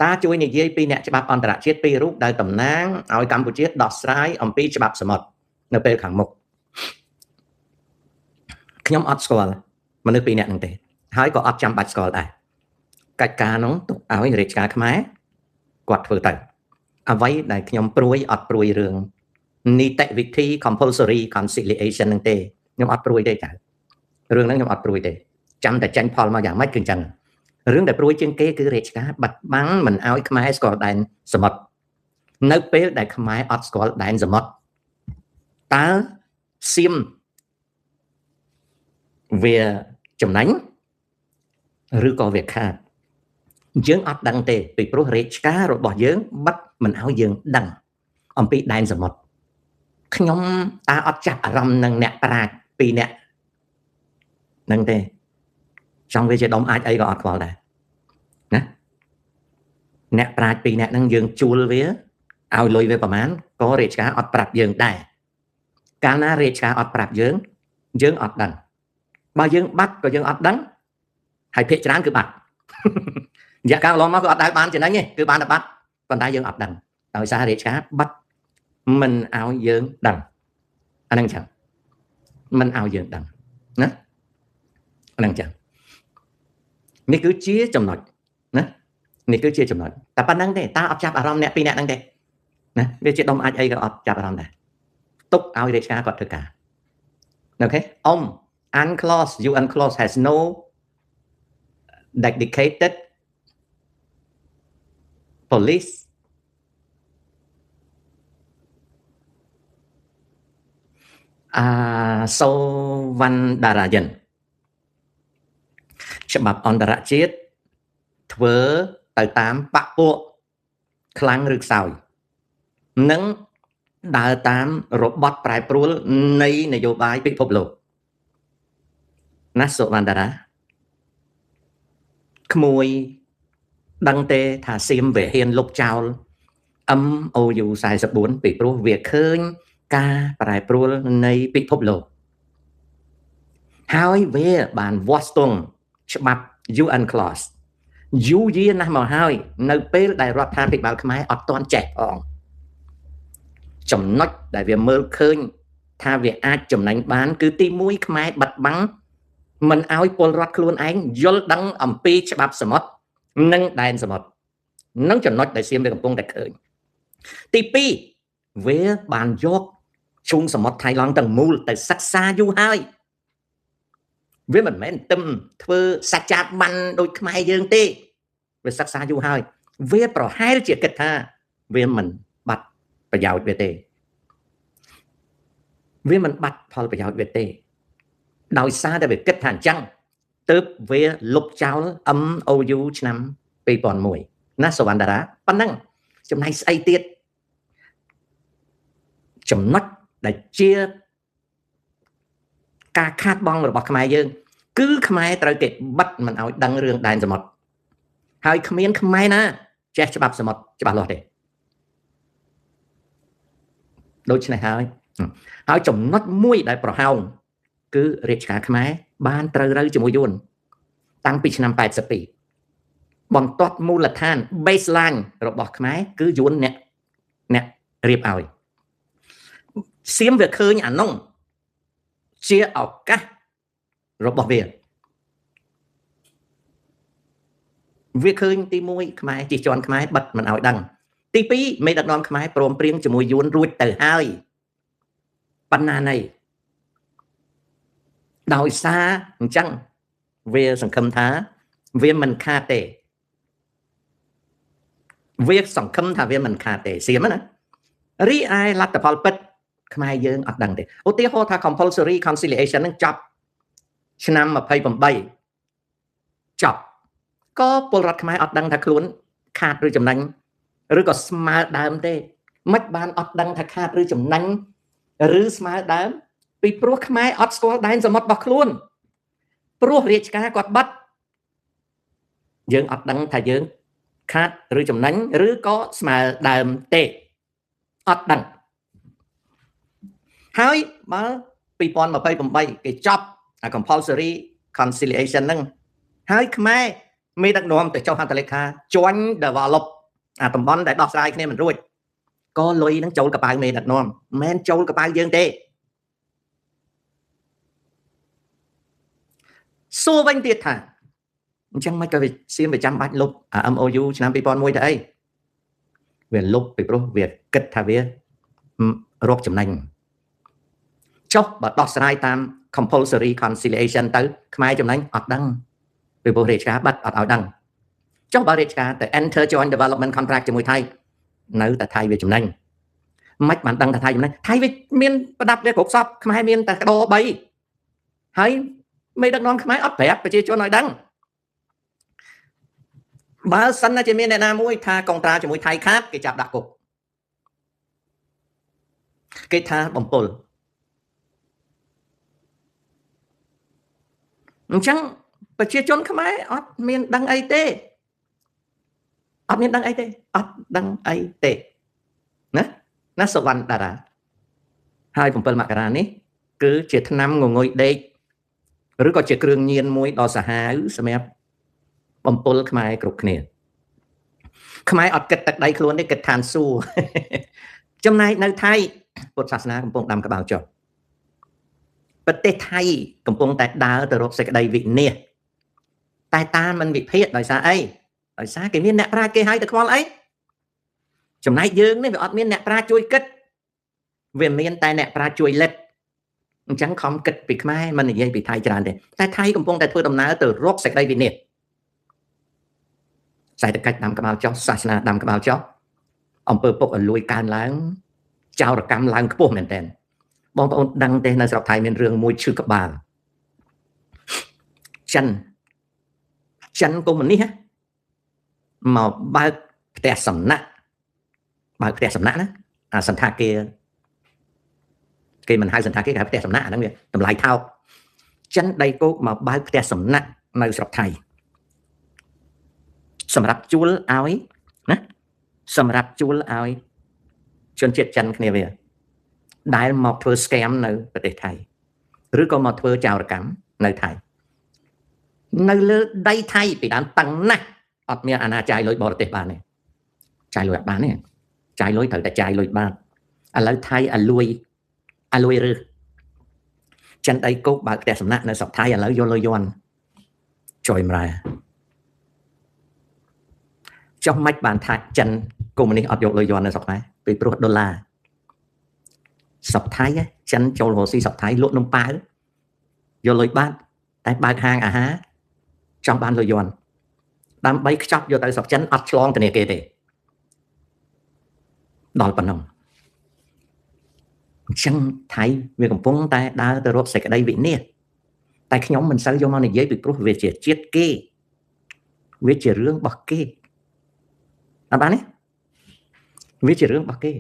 តាជួយនិយាយពីអ្នកច្បាប់អន្តរជាតិពីររូបដែលតំណាងឲ្យកម្ពុជាដោះស្រាយអំពីច្បាប់សមុទ្រនៅពេលខាងមុខខ្ញុំអត់ស្គាល់មនុស្សពីរនាក់ហ្នឹងទេហើយក៏អត់ចាំបាច់ស្គាល់ដែរកិច្ចការនោះទុកឲ្យរាជការខ្មែរគាត់ធ្វើទៅអ្វីដែលខ្ញុំព្រួយអត់ព្រួយរឿងនីតិវិធី compulsory conciliation ហ្នឹងទេខ្ញុំអត់ព្រួយទេចៅរឿងហ្នឹងខ្ញុំអត់ព្រួយទេចាំតែចាញ់ផលមកយ៉ាងម៉េចគឺអញ្ចឹងរឿងដែលព្រួយជាងគេគឺរាជការបាត់បង់មិនឲ្យខ្មែរស្គាល់ដែនសមុទ្រនៅពេលដែលខ្មែរអត់ស្គាល់ដែនសមុទ្រតើសៀមវាចំណេញឬក៏វាខាតយើងអត់ដឹងទេពីព្រោះរាជការរបស់យើងបិទមិនឲ្យយើងដឹងអំពីដែនសមុទ្រខ្ញុំតើអត់ចាប់អារម្មណ៍នឹងអ្នកប្រាជ្ញពីរអ្នកនឹងទេចង់វាជាដុំអាចអីក៏អត់ខ្វល់ដែរណាអ្នកប្រាជ្ញពីរអ្នកហ្នឹងយើងជួលវាឲ្យលុយវាប្រមាណក៏រាជការអត់ប្រាប់យើងដែរកាលណារាជការអត់ប្រាប់យើងយើងអត់ដឹងបើយើងបាត់ក៏យើងអត់ដឹងហើយភាគច្រើនគឺបាត់រយៈកាលកន្លងមកគឺអត់ដែលបានចំណេញទេគឺបានតែបាត់ប៉ុន្តែយើងអត់ដឹងដោយសាររាជការបាត់មិនឲ្យយើងដឹងអាហ្នឹងចឹងមិនឲ្យយើងដឹងណាអាហ្នឹងចឹងនេះគឺជាចំណុចណានេះគឺជាចំណុចតែប៉ុណ្្នឹងទេតើអត់ចាប់អារម្មណ៍អ្នកពីរអ្នកហ្នឹងទេណាវាជាដុំអាចអីក៏អត់ចាប់អារម្មណ៍ដែរទុកឲ្យរាជការគាត់ធ្វើការអូខេអ៊ំ UNCLOS UNCLOS has no dedicated police សូវណ្ណដារាយិនច្បាប់អន្តរជាតិធ្វើទៅតាមបពពួកខ្លាំងឬខ្សោយនិងដើរតាមរបត់ប្រែប្រួលនៃនយោបាយពិភពលោកណាសុវណ្ណដារាក្មួយដឹងទេថាសៀមវាហ៊ានលុបចោល MOU 44ពីព្រោះវាឃើញការប្រែប្រួលនៃពិភពលោកហើយវាបានវាស់ស្ទង់ច្បាប់ UNCLOS យូរយារណាស់មកហើយនៅពេលដែលរដ្ឋាភិបាលខ្មែរអត់ទាន់ចេះផងចំណុចដែលវាមើលឃើញថាវាអាចចំណេញបានគឺទី1ខ្មែរបិទបាំងមិនឲ្យពលរដ្ឋខ្លួនឯងយល់ដឹងអំពីច្បាប់សមុទ្រនិងដែនសមុទ្រនិងចំណុចដែលសៀមវាកំពុងតែឃើញទី2វាបានយកឈូងសមុទ្រថៃឡង់ទាំងមូលទៅសិក្សាយូរហើយវាមិនមែនទឹមធ្វើសច្ចាប័នដូចខ្មែរយើងទេវាសិក្សាយូរហើយវាប្រហែលជាគិតថាវាមិនបាត់ប្រយោជន៍វាទេវាមិនបាត់ផលប្រយោជន៍វាទេដោយសារតែវាគិតថាអញ្ចឹងទើបវាលុបចោល MOU ឆ្នាំ2001ណាសុវណ្ណតារាប៉ុណ្ណឹងចំណែកស្អីទៀតចំណុចដែលជាការខាតបង់របស់ខ្មែរយើងគឺខ្មែរត្រូវគេបិទមិនឲ្យដឹងរឿងដែនសមុទ្រហើយគ្មានខ្មែរណាចេះច្បាប់សមុទ្រច្បាស់លាស់ទេដូច្នេះហើយហើយចំណុចមួយដែលប្រហោងគឺរាជការខ្មែរបានត្រូវរូវជាមួយយួនតាំងពីឆ្នាំ82បន្ទាត់មូលដ្ឋាន baseline របស់ខ្មែរគឺយួនអ្នករៀបឲ្យសៀមវាឃើញអានោះជាឱកាសរបស់វាវាឃើញទី1ខ្មែរជិះជាន់ខ្មែរបិទមិនឲ្យដឹងទី2មេដឹកនាំខ្មែរព្រមព្រៀងជាមួយយួនរួចទៅហើយបណ្ណានៃដោយសារអញ្ចឹងវាសង្ឃឹមថាវាមិនខាតទេវាសង្ឃឹមថាវាមិនខាតទេសៀមណារីឯលទ្ធផលពិតខ្មែរយើងអត់ដឹងទេឧទាហរណ៍ថា compulsory conciliation នឹងចប់ឆ្នាំ28ចប់ក៏ពលរដ្ឋខ្មែរអត់ដឹងថាខ្លួនខាតឬចំណេញឬក៏ស្មើដើមទេមិនបានអត់ដឹងថាខាតឬចំណេញឬស្មើដើមពីព្រោះខ្មែរអត់ស្គាល់ដែនសមុទ្ររបស់ខ្លួនព្រោះរាជការគាត់បិទយើងអត់ដឹងថាយើងខាតឬចំណេញឬក៏ស្មើដើមទេអត់ដឹងហើយបើ2028គេចប់អា compulsory conciliation ហ្នឹងហើយខ្មែរ មេដឹកនាំទៅចុះហត្ថលេខា joint develop អាតំបន់ដែលដោះស្រាយគ្នាមិនរួចក៏លុយនឹងចូលកប៉ៅមេដឹកនាំមិនមែនចូលកប៉ៅយើងទេសួរវិញទៀតថាអញ្ចឹងមិនក៏វាសៀមវាចាំបាច់លុបអា MOU ឆ្នាំ2001ទៅអីវាលុបពីព្រោះវាគិតថាវារកចំណេញចុះបើដោះស្រាយតាម compulsory conciliation ទៅខ្មែរចំណេញអត់ដឹងពីព្រោះរាជការបាត់អត់ឲ្យដឹងចុះបើរាជការទៅ enter joint development contract ជាមួយថៃនៅតែថៃវាចំណេញមិនបានដឹងថាថៃចំណេញថៃវាមានប្រដាប់វាគ្រប់សពខ្មែរមានតែក្តោ3ហើយមេដឹកនាំខ្មែរអត់ប្រាប់ប្រជាជនឲ្យដឹងបើសិនជាមានអ្នកណាមួយថាកុងត្រាជាមួយថៃខាតគេចាប់ដាក់គុកគេថាបំពុលអញ្ចឹងប្រជាជនខ្មែរអត់មានដឹងអីទេអត់មានដឹងអីទេអត់ដឹងអីទេណាណាសវណ្ណតារាហើយ7មករានេះគឺជាឆ្នាំងងុយដេកឬក៏ជាគ្រឿងញៀនមួយដ៏សាហាវសម្រាប់បំពុលខ្មែរគ្រប់គ្នាខ្មែរអត់គិតទឹកដីខ្លួនទេគិតឋានសួគ៌ចំណែកនៅថៃពុទ្ធសាសនាកំពុងដាំក្បាលចុះប្រទេសថៃកំពុងតែដើរទៅរកសេចក្តីវិនាសតែតាមមិនវិភាគដោយសារអីដោយសារគេមានអ្នកប្រាជ្ញគេឲ្យទៅខ្វល់អីចំណែកយើងនេះវាអត់មានអ្នកប្រាជ្ញជួយគិតវាមានតែអ្នកប្រាជ្ញជួយលិតអញ្ចឹងខំគិតពីខ្មែរមិននិយាយពីថៃច្រើនទេតែថៃកំពុងតែធ្វើដំណើរទៅរកសេចក្តីវិនាសសេដ្ឋកិច្ចដាំក្បាលចុះសាសនាដាំក្បាលចុះអំពើពុកឲ្យលួយកើនឡើងចោរកម្មឡើងខ្ពស់មែនទែនបងប្អូនដឹងទេនៅស្រុកថៃមានរឿងមួយឈឺក្បាលចិនកុម្មុយនីសមកបើកផ្ទះសំណាក់បើកផ្ទះសំណាក់ណាអាសន្តាគារគេមិនហៅសន្តាគារគេហៅផ្ទះសំណាក់អាហ្នឹងវាតម្លៃថោកចិនដីគោកមកបើកផ្ទះសំណាក់នៅស្រុកថៃសម្រាប់ជួលឲ្យណាសម្រាប់ជួលឲ្យជនជាតិចិនគ្នាវាដែលមកធ្វើ scam នៅប្រទេសថៃឬក៏មកធ្វើចោរកម្មនៅថៃនៅលើដីថៃពីដើមតឹងណាស់អត់មានអាណាចាយលុយបរទេសបានទេចាយលុយអត់បានទេចាយលុយត្រូវតែចាយលុយបានឥឡូវថៃអាលួយឬចិនដីគោកបើកផ្ទះសំណាក់នៅស្រុកថៃឥឡូវយកលុយយន់ចុយម្រែចុះមិនបានថាចិនកុម្មុយនីសអត់យកលុយយន់នៅស្រុកខ្មែរពីព្រោះដុល្លារស្រុកថៃចិនចូលរកស៊ីស្រុកថៃលក់នំប៉ាវយកលុយបាតតែបើកហាងអាហារចង់បានលុយយន់ដើម្បីខ្ចប់យកទៅស្រុកចិនអត់ឆ្លងធនាគារទេដល់ប៉ុណ្ណឹងអញ្ចឹងថៃវាកំពុងតែដើរទៅរកសេចក្តីវិនាសតែខ្ញុំមិនសូវយកមកនិយាយពីព្រោះវាជាជាតិគេវាជារឿងរបស់គេអត់បានទេវាជារឿងរបស់គេ